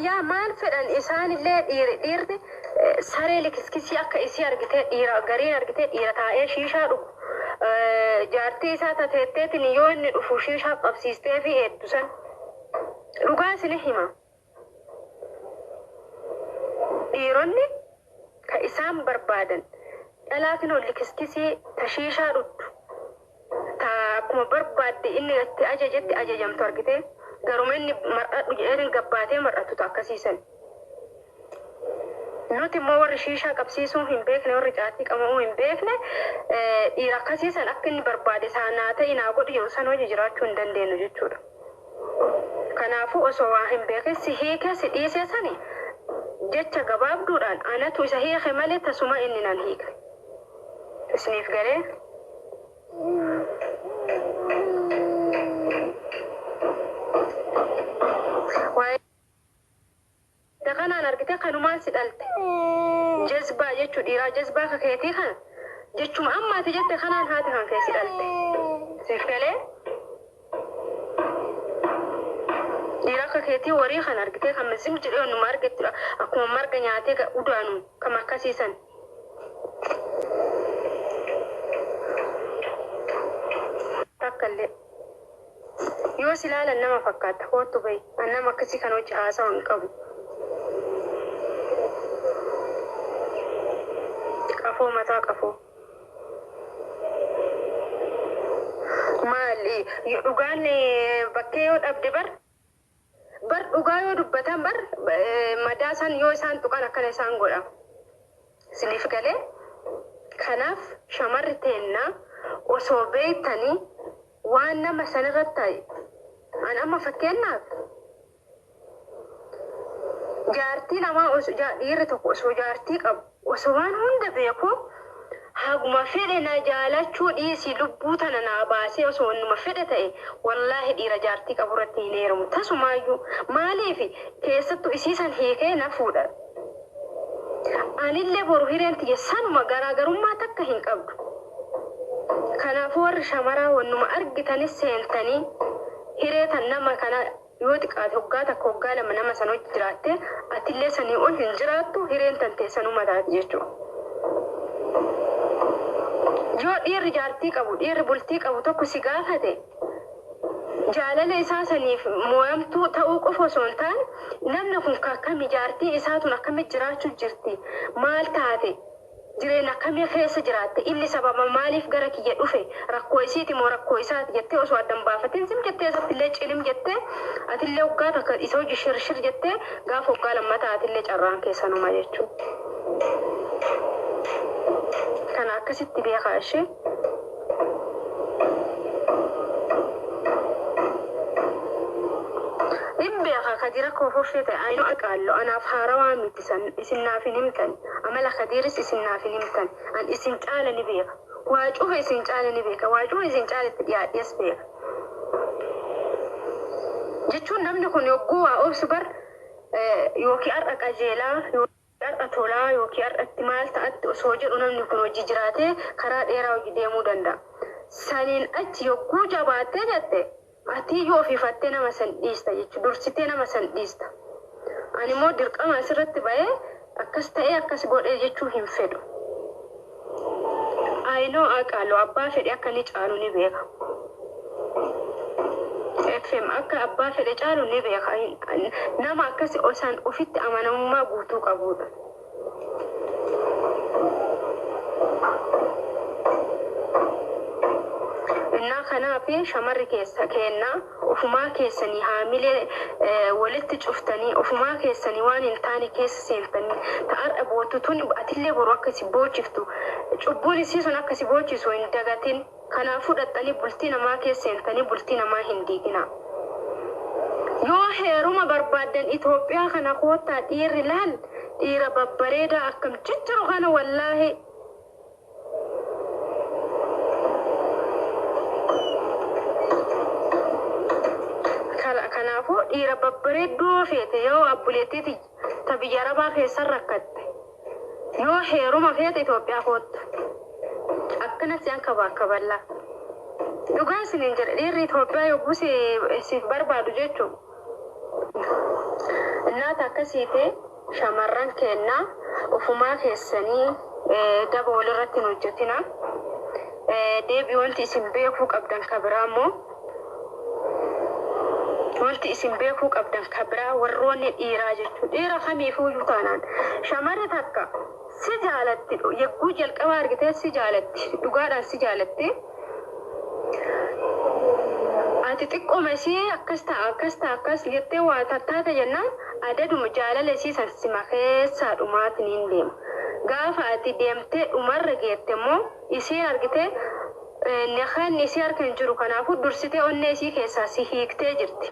Yaa maal fedhan isaanillee dhiiri dhiirri saree likiskisii akka isii argitee dhiira gariin argitee dhiira taa'ee shiishaa dhugu jaartii isaa tateetteetiin yoo inni dhufu shiishaa qabsiistee fi eeddu san dhugaa isini hima. Dhiironni ka isaan barbaadan dhalaa kinoo likiskisii ta shiishaa dhuddu ta akkuma barbaadde inni itti ajajetti ajajamtu argitee garuma inni mar'adhu jedheen gabbaatee mar'attu ta akkasii san. Nuti immoo warri shiishaa qabsiisuu hin beekne warri caatii qama'uu hin beekne dhiira akkasii san akka inni barbaade isaa naa ta'i naa godhi jedhu san hojii jiraachuu hin dandeenyu jechuudha. Kanaafuu osoo waa hin beekin si hiikee si dhiisee sani jecha gabaabduudhaan anatu isa hiike malee tasuma inni nan hiikne. Isiniif galee? Waa'ee kanaan argitee kanumaan si dhalte. Jazbaa jechuu dhiiraa jazbaa ka keetii kana jechuma amma ati jette kanaan haati kan kee si dhalte. Siif galee? Dhiira akka keetii warii kan argitee kan zim jedhee onnuma argetti akkuma marga nyaatee udaanu kam akkasiisan. Takka illee. Yoo si ilaalan nama fakkaata koottu bahi. An nama akkasii kan hojii haasawu hin qabu. Qafoo mataa qafoo. Maali dhugaan bakkee yoo dhabde bar bar dhugaa yoo dubbatan bar madaa san yoo isaan tuqan akkana isaan godha. Isiniif galee? Kanaaf shamarri teennaa osoo beektanii waan nama sanirratti ta'e an amma fakkeenyaaf jaartii namaa osoo dhiirri tokko osoo jaartii qabu osoo waan hunda beeku haguma fedhe na jaalachuu dhiisii lubbuu tana naa baasee osoo innuma fedhe ta'e wallaahi dhiira jaartii qabu irratti hin heerumu tasumaayyuu. Maaliif keessattuu isii san hiikee na fuudha. Anillee boru hireen tiyya sanuma garaagarummaa takka hin qabdu. Kanaafuu warri shamaraa wannuma argitanis seentanii hiree tan nama kana yoo xiqqaate hoggaa takka hoggaa lama nama san hojii jiraatte atillee sanii ol hin jiraattu hireen tan tee sanuma taati jechuudha. Yoo dhiirri jaartii qabu dhiirri bultii qabu tokko si gaafate jaalala isaa saniif mooyamtuu ta'uu qofa osoo hin taane namni kun ka akkami jaartii isaa tun akkamitti jiraachuu jirti maal taate jireenya akkamii keessa jiraatte inni sababa maaliif gara kiyya dhufe rakkoo isiiti moo rakkoo isaati jettee osoo addan baafatin zim jettee isatti illee cilim jettee atillee hoggaa takka isa hojii shirshir jettee gaafa hoggaa lammataa atillee carraan keessanuma jechuudha. Kana akkasitti beekaa ishee. Hin beeka Kadiir akka ofoffee ta'e ayino aqaallo anaaf haarawaa miti san isin naaf hin himtan amala Kadiiris isin naaf hin himtan an isin caala ni beeka waa cufa isin caala ni beeka waa cufa isin caala itti dhiyaadhees beeka jechuun namni kun yogguu waa obsu bar yookiin har'a qajeelaa har'a tolaa yookiin har'atti maal ta'atti osoo jedhu namni kun hojii jiraatee karaa dheeraa hojii deemuu danda'a. Saniin achi yogguu jabaattee jette atiyyuu ofiifattee nama san dhiista jechuudha. Dursitee nama san dhiista. Ani immoo dirqama asirratti ba'ee akkas ta'ee akkas godhee jechuu hin fedhu. Ayinoo aqaaloo abbaa fedhe akka inni caalu ni beeka. FM akka abbaa fedhe caalu ni beeka. Nama akkasi osaan ofitti amanamummaa guutuu qabudha. Innaa kanaaf shamarri keessa kennaa ofumaa keessanii haamilee walitti cuftanii ofumaa keessanii waan hin taane keessa seentanii ta'arra bootu tun atillee boru akka si boochiftu cubbuun isii sun akka si boochisu hin dagatin. Kanaafuu dhaxxanii bultii namaa keessa seentanii bultii namaa hin diiginaa. Yoo heeruma barbaaddan Itoophiyaa kana koottaa dhiirri laal dhiira babbareedaa akkam jijjiru kana wallaahi. Kanaafuu dhiira babbareedduu feete yoo abbuleettiiti ta biyya arabaa keessa rakkatte yoo heeruma feete Itoophiyaa koottu. Akkana si anka bakka bal'aa. Dhugaa isiniin jedha dhiirri Itoophiyaa yogguu siif barbaadu jechuudha. Innaata akkasiiti shamarran keennaa ofumaa keessanii daba walirratti hin hojjetina. Deebii wanti isin beekuu qabdan ka biraa immoo wanti isin beekuu qabdan ka biraa warroonni dhiiraa jechuudha. Dhiira kamiifuyyuu taanaan shamarri takka si jaalatti yegguu jalqaba argitee si jaalatti dhugaadhaan si jaalatti. Ati xiqqooma isii akkas ta'a akkas ta'a akkas jettee waa tattaate jennaan adaduma jaalala isii san sima keessaa dhumaatiin hin deema. Gaafa ati deemtee dhumarra geette immoo isiin argitee nakaan isii harka hin jiru kanaafuu dursitee onnee isii keessaa si hiiktee jirti.